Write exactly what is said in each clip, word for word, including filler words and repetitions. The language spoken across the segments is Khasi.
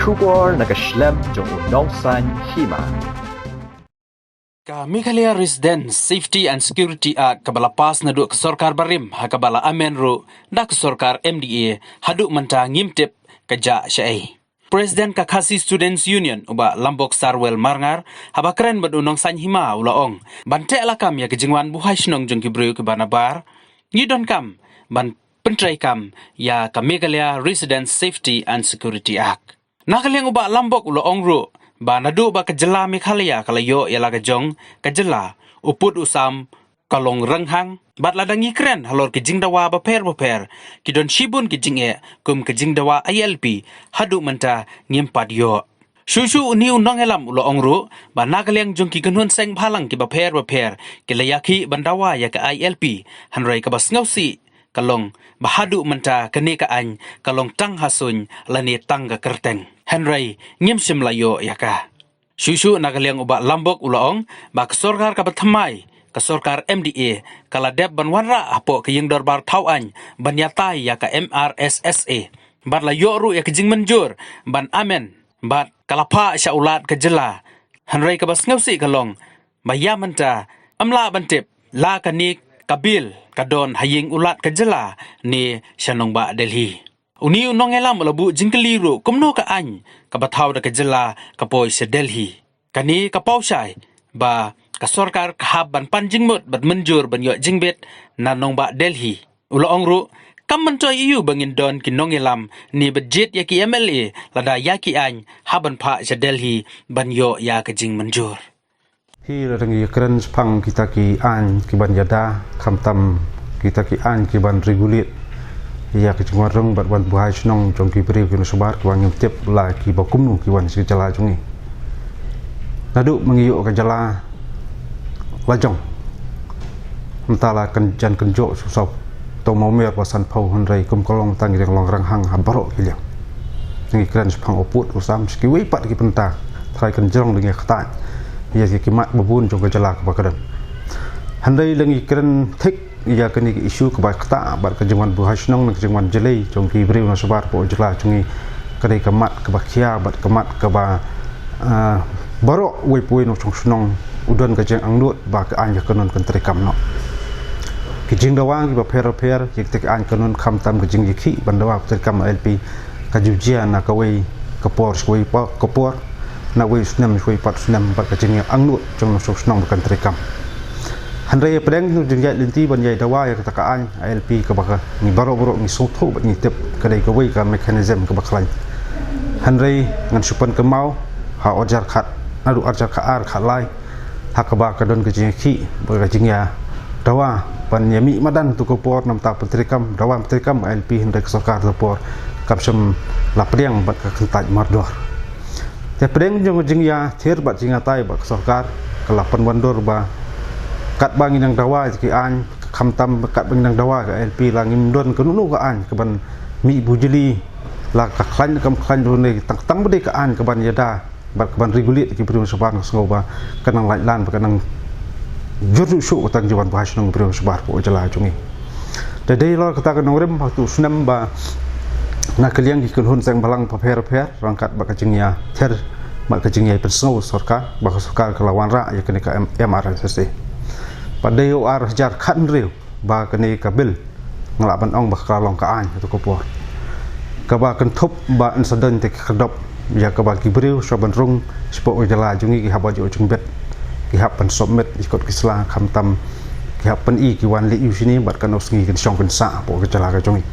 Khubor na ka shlem jong u Nongsaiñ Hima. Ka Meghalaya Residents Safety and Security Act kaba la pass naduh ka sorkar barim ha kaba la amend ruh da ka sorkar M D A haduh mynta ngim tip ka jah shaei. President ka Khasi Students Union u Bah Lambok Sarwel Marngar haba kren bad u Nongsaiñ Hima u la ong ban teh lakam ïa ka jingwan buhai shnong jong ki briew kiba nabar ngi donkam ban pyntreikam ïa ka Meghalaya Residents Safety and Security Act. Na ka liang u Bah Lambok u la ong ruh ba naduh ba ka jylla Meghalaya ka la ïoh ïa la ka jong ka jylla, u pud u sam ka long rynghang, bad lada ngi kren halor ki jingdawa bapher bapher, ki don shibun ki jingeh kum ka jingdawa I L P, haduh mynta ngim pat ïoh. Shuh shuh une u nongïalam u la ong ruh ba na ka liang jong ki kynhun seng bhalang kiba pher bapher ki la ïakhih ban dawa ïa ka I L P, hynrei kaba sngewsih ka long ba haduh mynta kane ka aiñ ka long tang ha suiñ lane tang ka kyrteng, hynrei ngim shym la ïoh ïa ka. Shuh shuh na ka liang u Bah Lambok u la ong ba ka sorkar kaba thymmai, ka sorkar M D A, ka la dep ban wanrah hapoh ka ïing dorbar thaw aiñ ban ïatai ïa ka M R S S A, bad la ïoh ruh ïa ka jingmynjur ban amend bad ka la phah sha u Lat ka jylla, hynrei kaba sngewsih ka long ba ïa mynta ym lah ban tip la kane ka bill ka don ha ïing u Lat ka jylla ne sha nongbah Delhi. Une u nongïalam u la buh jingkylli ruh kumno ka aiñ kaba thaw da ka jylla ka poi sha Delhi. Kane ka paw shai ba ka sorkar ka hap ban pan jingmut bad mynjur ban ïoh jingbit na nongbah Delhi. U la ong ruh, kam myntoi aïu ba ngin don ki nongïalam ne bad jied ïa ki M L A lada ïa ki aiñ hap ban phah sha Delhi ban ïoh ïa ka jingmynjur. Hi la dang ïakren shaphang kita ki aiñ kiban ïada, khamtam kita ki aiñ kiban regulate ïa ka jingwan rung bad wan buhai shnong jong ki briew ki nongshwa bar kiba ngim tip la kiba kumno ki wan sha ka jylla jong ngi. Naduh ma ngi ïoh ka jylla la jong, mynta la kan jan kynjoh shu sop. To mawmer ba san phew, hynrei kum ka long tang ïa ka long rang hang ha baroh ki liang. Ngi kren shaphang u pud u sam sha kiwei pat ki bynta, trai kan jrong dang ïa kata ïa ki mat ba bun jong ka jylla kaba ka don. Hynrei la ngi kren thik ïa kane ka issue kaba kata bad ka jingwan buhai shnong ne ka jingwan jlei jong ki briew nongshwa bar hapoh jylla jong ngi. Ka dei ka mat kaba khia bad ka mat kaba, ah, baroh uwei pa uwei nongshong shnong u don ka jingangnud ba ka aiñ ka kynhun kan treikam noh. Ki jingdawa kiba pher bapher ïa kita ki aiñ kynhun, khamtam ka jingïakhih ban dawa ban treikam I L P, ka ju jia na kawei ka por sha kawei pa-, ka por, na uwei u snem sha uwei pat u snem, bad ka jingangnud jong nongshong shnong ba kan treikam. Hynrei hapdeng jong ka jingïaid lynti ban ïai dawa ïa kata ka aiñ I L P kaba ka ngi baroh baroh ngi sngewthuh bad ngi tip ka dei kawei ka mechanism kaba khlaiñ. Hynrei ngan shu pynkynmaw ha u arhajar khat, naduh arhajar khat ar khat lai, ha kaba ka don ka jingïakhih bad ka jingïadawa ban ïa mih madan tu ka por namar ban treikam, dawa ban treikam I L P, hynrei ka sorkar tu ka por kam shym la pdiang bad ka kyntait mardor. Te pdeng jong ka jingïathir bad jingïatai bad ka sorkar, ka la pynwandur ba katba ngi nang dawa ïa ki aiñ, khamtam katba ngi nang dawa ka I L P, la ngim don kano kano ka aiñ kaban mih bujli, la ka khlaiñ kam khlaiñ ruh ne tang, tang ba dei ka aiñ kaban ïada bad kaban regulate ïa ki briew nongshwa bar, nga sngew ba ka nang laitlan bad ka nang jur shuh shuh ka tang jingwan buhai shnong briew nongshwa bar hapoh jylla jong ngi. Te dei halor kata ka nongrim ha utu u snem ba na ka liang ki kynhun seng bhalang bapher bapher, ryngkat bad ka jingïathir bad ka jingïapynsngew sorkar, ba ka sorkar ka la wanrah ïa kane ka M-, M R S S A. Bad dei u arhajar khathynriew ba kane ka bill nga lah ban ong ba ka la long ka aiñ ha utu ka por, kaba kynthup ba yn sa don te ki khyrdop ïa kaba ki briew shuwa ban rung shapoh ka jylla jong ngi ki hap ban ïoh jingbit, ki hap ban submit ïa ki kot ki sla, khamtam ki hap pyni ki wan leit ïew shane bad katno sngi kin shong kin sah hapoh ka jylla ka jong ngi.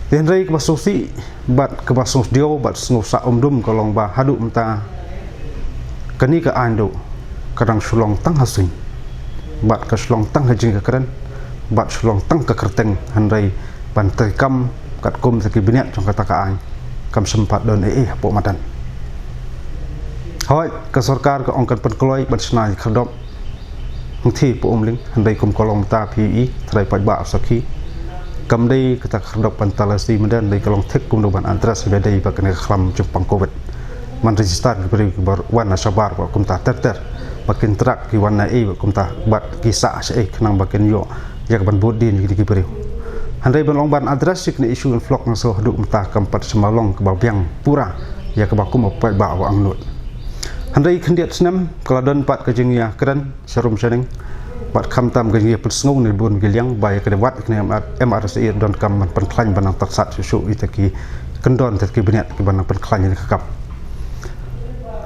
Te hynrei kaba sngewsih bad kaba sngewsdiaw bad sngewsah umdum ka long ba haduh mynta kane ka aiñ ruh ka dang shu long tang ha suiñ bad ka shu long tang ha jingkren bad shu long tang ka kyrteng, hynrei ban treikam katkum sa ki bniat jong kata ka aiñ kam shym pat don ei ei hapoh madan. Hooid, ka sorkar ka ong kan pynkloi ban shna ïa ki khyrdop hangthie hapoh Umling, hynrei kum ka long mynta phi ïohi, trai paidbah sakhi, kam dei kata ka khyrdop ban talasi mynta, hynrei ka long thik kumno ban address ba dei ba kane ka khlam jingpang covid. Ban register ki briew kiba wan na shabar bad kumta ter ter, ba kin track ki wan naei bad kumta, bad ki sah shaei khnang ba kin ïoh ïa kaban bud dien ïa ki briew. Hynrei ban long ban address ïa kane issue influx nga sngew haduh mynta kam pat shym la long kaba biang pura ïa kaba kum u paidbah u angnud. Hynrei khyndiat snem ka la don pat ka jingïakren sharum shaneng bad khamtam ka jingïapynsngew na bun ki liang ba ïa kane wat ïa kane MRSA donkam ban pynkhlaiñ ban nang taksat shuh shuh ïa kita ki kyndon, kita ki bniat kiba nang pynkhlaiñ ïa ka kam.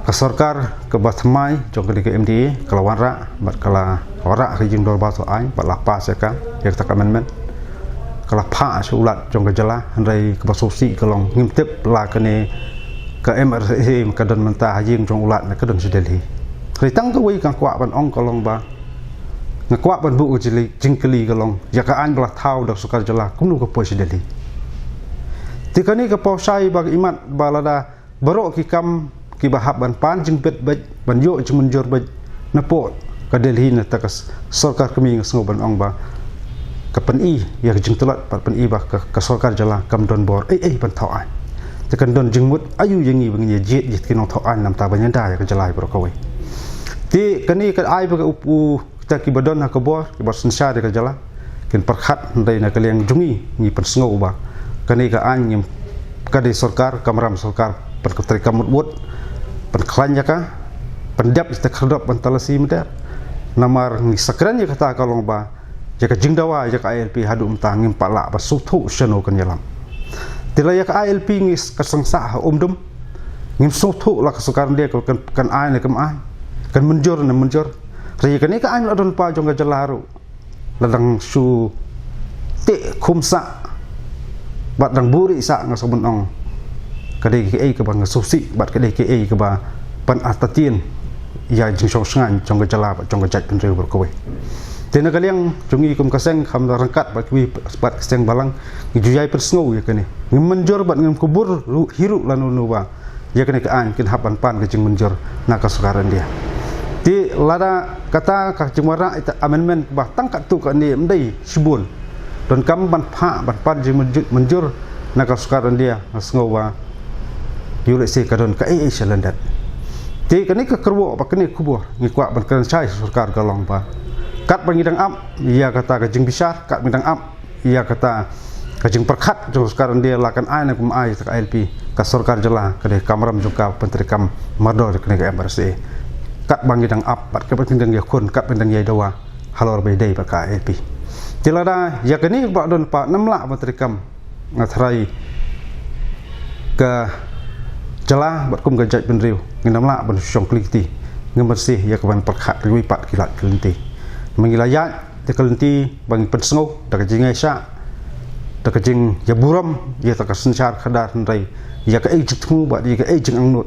Ka sorkar kaba thymmai jong kane ka MDA ka la wanrah bad ka la wanrah ka jingdorbar thaw aiñ bad la pass ïa ka, ïa kata ka amendment. Ka la phah sha u Lat jong ka jylla, hynrei kaba sngewsih ka long ngim tip la kane ka MRSA ka don mynta ha ïing jong u Lat ne ka don sha Delhi. Hynrei tang kawei ka kwah ban ong ka long ba nga kwah ban buh ka jingkylli, jingkylli ka long ïa ka aiñ ba la thaw da ka sorkar jylla kumno ka poi sha Delhi. Te kane ka paw shai ba ka imat ba lada baroh ki kam kiba hap ban pan jingbit beit, ban ïoh jingmynjur beit na pdeng ka Delhi na kata ka s-, sorkar kmie, nga sngew ban ong ba ka pyni ïa ka jingtlot bad pyni ba ka, ka sorkar jylla kam don bor ei ei ban thaw aiñ. Te kan don jingmut aïu ïa ngi ba ngin ïa jied ïa ki nongthaw aiñ namar ba ngin da ïa ka jylla baroh kawei. Te kane ka ai ba ka u, u kita kiba don ha ka bor, kiba synshar ïa ka jylla kin pyrkhat, hynrei na ka liang jong ngi ngi pynsngew ba kane ka aiñ ngim, ka dei sorkar, kamram sorkar ban ka treikam mut wut, ban khlaiñ ïa ka, ban dep ïa ka khyrdop ban talasi mynta. Namar ngi sa kren ïa kata ka long ba ïa ka jingdawa ïa ka ILP haduh mynta ngim pat lah ban sngewthuh shano kan ïalam. Te la ïa ka ILP ngi s-, ka seng sah ha um dum, ngim sngewthuh la ka sorkar India kan, kan ai ne kam ai, kan mynjur ne mynjur. Hynrei kane ka aiñ la don pat jong ka jylla ruh la dang shu teh khum sah bad dang buhrieh sah, nga sngew ban ong ka dei kaei kaba nga sngewsih bad ka dei kaei kaba ban artatien ïa jingshong shngaiñ jong ka jylla bad jong ka jaitbynriew baroh kawei. Te na ka liang jong ngi kum ka seng, kham da ryngkat bad kiwei pat ki seng balang, ngi ju ïai pynsngew ïa kane. Ngim mynjur bad ngim kubur ruh hi ruh lano lano ba ïa kane ka aiñ kin hap ban pan ka jingmynjur na ka sorkar India. Te lada kata ka jingwanrah ïa ka amendment ba tang katto katne ym dei shibun, donkam ban phah ban pan jingmynjur, mynjur na ka sorkar India, nga sngew ba ïoh lehse ka don kaei ei sha lyndet. Te kane ka kyrwoh bad kane ka khubor ngi kwah ban kren shai sha sorkar ka long ba katba ngi dang ap ïa kata ka jingbishar, katba ngi dang ap ïa kata ka jingpyrkhat jong sorkar India la kan ai ne kam ai ïa ka ILP, ka sorkar jylla ka dei kamram jong ka pyntreikam mardor ïa kane ka MRSA. Katba ngi dang ap bad katba ngi dang ïakhun, katba ngi dang ïai dawa halor ba ïadei bad ka ILP. Te lada ïa kane ba don pat ym lah ban treikam, nga tharai ka jylla bad kum ka jaitbynriew ngin ym lah ban shong kli kti, ngin mynsiem ïa ka ban pyrkhat kiwei pat ki lad ki lynti. Ma ngi la ïaid da ka lynti ba ngi pynsngew da ka jingïaishah, da ka jingïaburom ïa kata ka synshar khadar, hynrei ïa kaei jingthmu bad ïa kaei jingangnud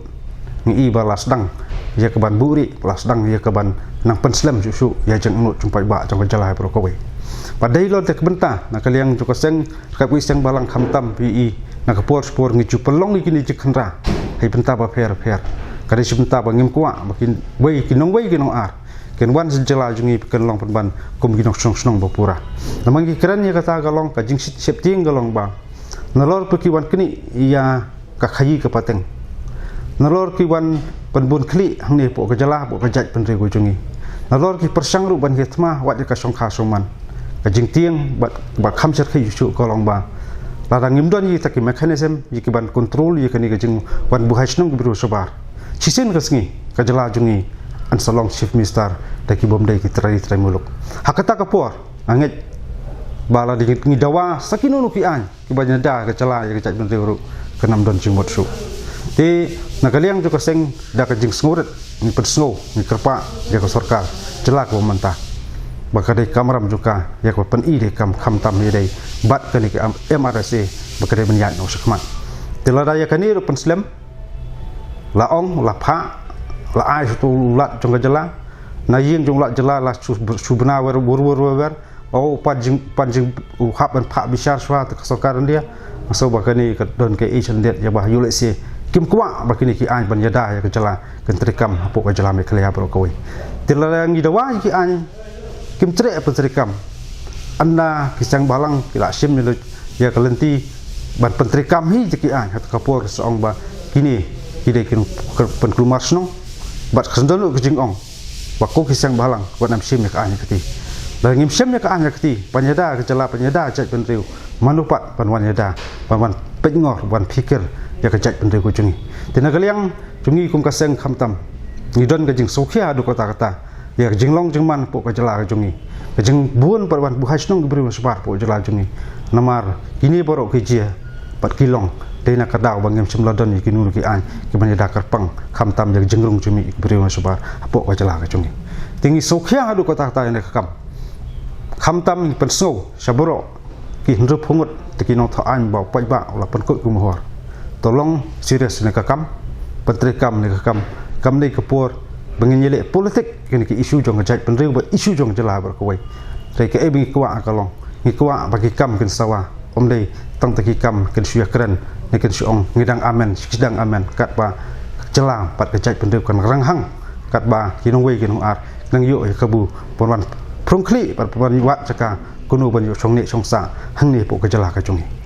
ngi i ba la sdang ïa ka ban buhrieh, la sdang ïa ka ban nang pynslem shuh shuh ïa jingangnud jong paidbah jong ka jylla baroh kawei. Bad dei halor kata ka bynta na ka liang jong ka seng, ka wei seng balang khamtam phi i na ka por sha ka por ngi ju pynlong ïa kine jingkhynra ha ki bynta bapher bapher. Ka dei shi bynta ba ngim kwah ba kiwei ki nongwei ki nongar kin wan sha jylla jong ngi ba kin long pynban kum ki nongshong shnong ba pura. Namar ngi kren ïa kata ka long ka jingshit sheptieng ka long ba nalor ba ki wan knieh ïa ka khaïi ka pateng, nalor ki wan pynbun khlieh hangne hapoh ka jylla, hapoh ka jaitbynriew ka jong ngi, nalor ki pyrshang ruh ban ïa thma wat ïa ka shongkha shongman. Ka jingtieng bad, bad kham shyrkhei shuh shuh ka long ba lada ngim don ïa kita ki mechanism ïa ki ban control ïa kane ka jingwan buhai shnong ki briew shabar, shisien ka sngi ka jylla jong ngi yn sa long chief minister da ki bym dei ki trai trai muluk. Ha kata ka por nga ngeit ba lada ngi dawa sa kino kino ki aiñ kiba ïada ka jylla ïa ka jaitbynriew ruh kan ym don jingmut shuh. Te na ka liang jong ka seng da ka jingsngewrit ngi pynsngew, ngi kyrpad ïa ka sorkar jylla kaba mynta ba ka dei kamram jong ka ïa kaba pyni da ka kam, khamtam ïadei bad kane ka MRSA ba ka dei ban ïaid noh shakhmat. Te lada ïa kane ruh pynslem, la ong, la phah, la ai sha uto u Lat jong ka jylla, na ïing jong u Lat jylla la shu, shu bna wer wur wur wer wer. Oh, u pan jing, pan jing, u hap ban phah bishar shuwa te ka sorkar India. Nga sngew ba kane ka don kaei sha lyndet ïa ba ïoh lehse kim kwah ba kine ki aiñ ban ïada ïa ka jylla kin treikam hapoh ka jylla Meghalaya baroh kawei. Te lada ngi dawa ïa ki aiñ kim treh pyntreikam, ynda ki seng balang ki la shim ïa ka lynti ban pyntreikam hi ïa ki aiñ, ha kata ka por sa ong ba kine ki dei ki nongpynkulmar shnong bad ka sngewdon ruh ka jingong ba ko ki seng balang wat nym shim ïa ka aiñ kati. Lada ngim shem ïa ka aiñ ka kti ban ïada ka jylla, ban ïada ka jaitbynriew, mano pat ban wan ïada, ban wan peit ngor, ban phikir ïa ka jaitbynriew ka jong ngi. Te na ka liang jong ngi kum ka seng khamtam, ngi don ka jingsngewkhia haduh katta katta ïa ka jinglong jingman hapoh ka jylla ka jong ngi. Ka jingbun pat ban buhai shnong ki briew na shabar hapoh ka jylla jong ngi. Namar kine baroh ki jia bad ki long dei na ka daw ba ngim shym la don ïa kino kino ki aiñ ki ban ïada kyrpang, khamtam ïa ka jingrung jingmih ki briew na shabar hapoh ka jylla ka jong ngi. Te ngi sngewkhia haduh katta katta ïa ka kam, khamtam ngi pynsngew sha baroh ki hynriew phew ngut te ki nongthaw aiñ ba u paidbah u la pynkut kum u hor. To long serious ïa ka kam, pyntreikam ïa ka kam. Kam dei ka por ba ngin ïaleh politik ïa kine ki issue jong ka jaitbynriew bad issue jong ka jylla baroh kawei. Te kaei ba ngi kwah ka long, ngi kwah ba ki kam kin sawa, ym dei tang te ki kam kin shu ïakren ne kin shu ong ngi dang amen, ngi dang amen, katba ka jylla bad ka jaitbynriew kan ranghang, katba ki nongwei ki nongar kin nang ïoh ïa kabu ban wan phrong khlieh bad ban wad jaka kumno ban ïoh shong neh shong sah hangne hapoh ka jylla ka jong ngi.